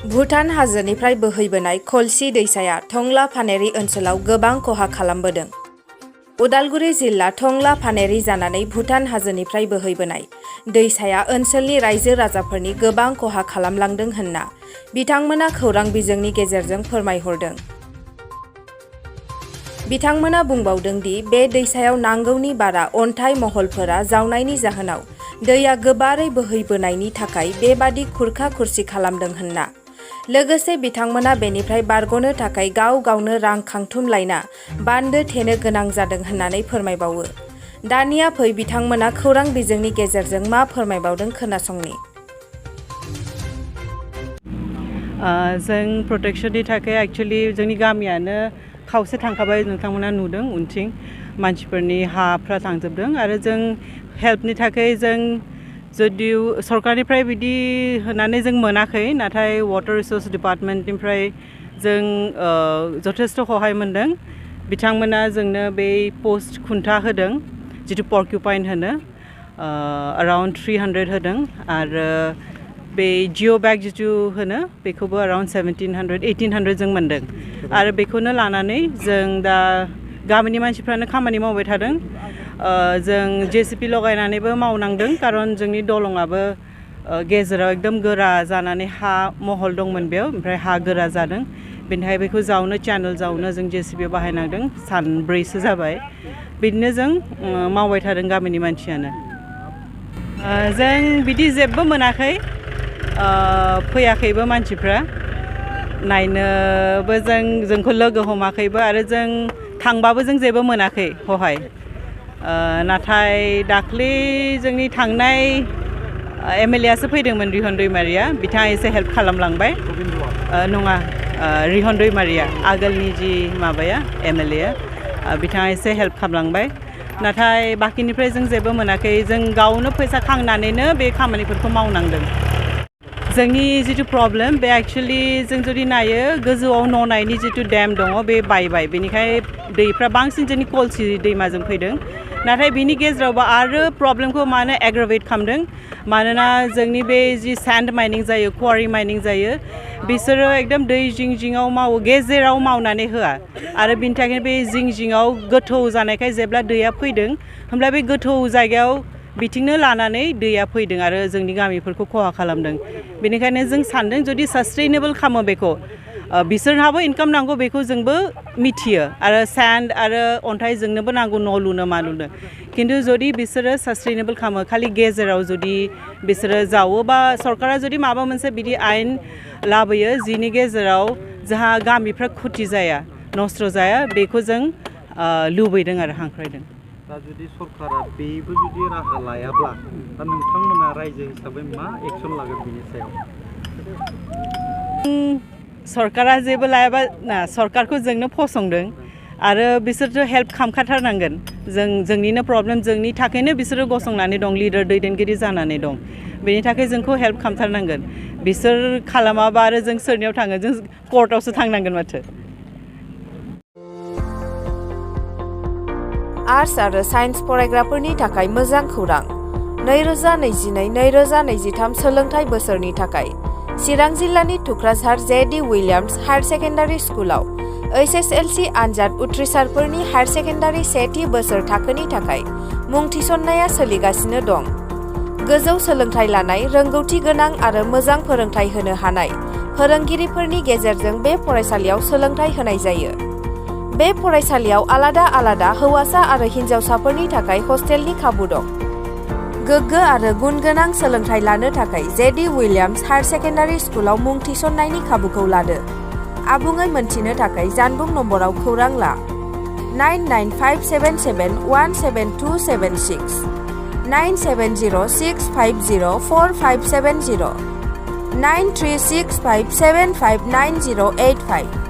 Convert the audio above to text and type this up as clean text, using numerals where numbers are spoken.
भुटान हाजोनिफ्राय बोहैबोनाय खलसि दैसाया टंला फानेरि ओनसोलाव गोबां खहा खालामबोदों। उदालगुरि जिल्ला टंला फानेरि जानानै भुटान हाजोनिफ्राय बोहैबोनाय दैसाया ओनसोलनि रायजो राजाफोरनि गोबां खहा खालामलांदों होनना बिथांमोना खौरां बिजोंनि गेजेरजों फोरमायहरदों। बिथांमोना बुंबावदों दि बे दैसायाव नांगौनि बारा अन्थाइ महलफोरा जावनायनि जाहोनाव दैया गोबारै बोहैबोनायनि थाखाय बेबादि खुरखा खुरसि खालामदों होनना। लोगोसे बिथांमोना बेनिफ्राय बारग'नो थाखाय गाव गावनो रां खांथुमलायना बान्दो थेनो गोनां जादों होननानै फोरमायबावो। दानिया फै बिथांमोना खौरां बिजोंनि गेजेरजों मा फोरमायबावदों खोनासंनि। जों प्रटेक्शननि थाखाय एक्चुअली जोंनि गामियानो खावसे थांखाबाय, नोंथांमोना नुदों उनथिं मानसिफोरनि हाफ्रा थांजोबदों आरो जों हेल्पनि थाखाय जों जुदिव सरकारनिफ्राय बिदि होनानै जों मोनाखै, नाथाय वाटार रिसोर्स डिपार्टमेन्टनिफ्राय जों जथेस्थ सहाय मोनदों। बिथांमोना जोंनो बे पोस्ट खुन्था होदों, जिथु पर्क्युपाइन होनो, अराउन्ड 300 होदों आरो बे जिअ बेग जिथु होनो बेखौबो अराउन्ड 1700-1800 जों मोनदों आरो बेखौनो लानानै जों दा गामिनि मानसिफ्रानो खामानि मावबाय थादों। जों जेसिपि लगायनानैबो मावनांदों, खारन जोंनि दलङाबो गेजेराव एकदम गोरा जानानै हा महल दंमोन बेयाव, ओमफ्राय हा गोरा जादों। बेनिखाय बेखौ जावनो, चेनेल जावनो जों जेसिपि बाहायनांदों। सानब्रैसो जाबाय बिदिनो जों मावबाय थादों गामिनि मानसियानो। जों बिदि जेबो मोनाखै, फैयाखैबो मानसिफ्रा नायनोबो, जोंखौ लोगो हमाखैबो आरो जों थांबाबो जों जेबो मोनाखै हहाय। नाथाय दाख्लै जोंनि थांनाय एमएलए आसो फैदोंमोन, रिहन दैमारिया, बिथाङा एसे हेल्प खालामलांबाय। नङा, रिहन दैमारिया आगोलनि जि माबाया एमएलए, बिथाङा एसे हेल्प खालामलांबाय। नाथाय बाखिनिफ्राय जों जेबो मोनाखै, जों गावनो फैसा खांनानैनो बे खामानिफोरखौ मावनांदों। जोंनि जिथु प्रब्लेम बे एक्चुअली जों जुदि नायो, गोजौआव ननायनि जिथु डेम दङ बे बायबाय, बेनिखाय दैफ्रा बांसिन जोंनि खलसि दैमाजों फैदों। नाथाय बिनि गेजेरावबो आरो प्रब्लेमखौ मानो एग्रावेट खालामदों, मानोना जोंनि बे जि सैंड माइनिं जायो, क्वारी माइनिं जायो, बिसोरो एकदम दै जिं जिङाव मावो, गेजेराव मावनानै होआ आरो बिनि थाखायनो बे जिं जिङाव गोथौ जानायखाय जेब्ला दैया फैदों होमब्ला बे गोथौ जायगायाव बिथिंनो लानानै दैया फैदों आरो जोंनि गामिफोरखौ खहा खालामदों। बेनिखायनो जों सानदों जुदि सास्टेनेबल खालामो बेखौ, बिसोरहाबो इनकाम नांगौ बेखौ जोंबो मिथियो, आरो सैंड आरो अन्थाइ जोंनोबो नांगौ न' लुनो मा लुनो। खिन्थु जुदि बिसोरो सास्टेनेबल खालामो, खालि गेजेराव जुदि बिसोरो जावोबा, सरकारा जुदि माबा मोनसे बिदि आयेन लाबोयो जिनि गेजेराव जोंहा गामिफ्रा खुथि जाया, नस्थ' जाया, बेखौ जों लुबैदों आरो हांख्रायदों। दा जुदि सरकारा बेबो जुदि राहा लायाब्ला, दा नोंथांमोना रायजो हिसाबै मा एक्सन लागोन बिनि सायाव? सरकारा जेबो लायाबा ना, सरकारखौ जोंनो फसंदों आरो बिसोरथ' हेल्प खालामखाथारनांगोन। जोंनिनो प्रब्लेम, जोंनि थाखायनो बिसोरो गसंनानै दं, लिडार दैदेनगिरि जानानै दं। बेनि थाखाय जोंखौ हेल्प खालामथारनांगोन। बिसोर खालामाबा आरो जों सोरनियाव थाङो, जों कर्टआवसो थांनांगोन माथो। आर्ट्स आरो साइन्स फरायग्राफोरनि थाखाय मोजां खौरां। 2022-2023 सोलोंथाइ बोसोरनि थाखाय चिरां जिल्लानि थुक्राझार जे.डि. उइलियाम्स हायार सेकेन्डारि स्कुलाव एसएसएलसि आनजाद उथ्रिसारफोरनि हायार सेकेन्डारि सेथि बोसोर थाखोनि थाखाय मुं थिसननाया सोलिगासिनो दं। गोजौ सोलोंथाइ लानाय, रोंगौथि गोनां आरो मोजां फोरोंथाइ होनो हानाय फोरोंगिरिफोरनि गेजेरजों बे फरायसालियाव सोलोंथाइ होनाय जायो। बे फरायसालियाव आलादा आलादा हौवासा आरो हिन्जावसाफोरनि थाखाय हस्टेलनि खाबु दं। गोग्गो आरो गुन गोनां सोलोंथाइ लानो थाखाय जे.डि. उइलियाम्स हायार सेकेन्डारि स्कुलाव मुं थिसननायनि खाबुखौ लादो। आबुङै मोनथिनो थाखाय जानबुं नम्बराव खौरां ला 9957717276 9706504570936575908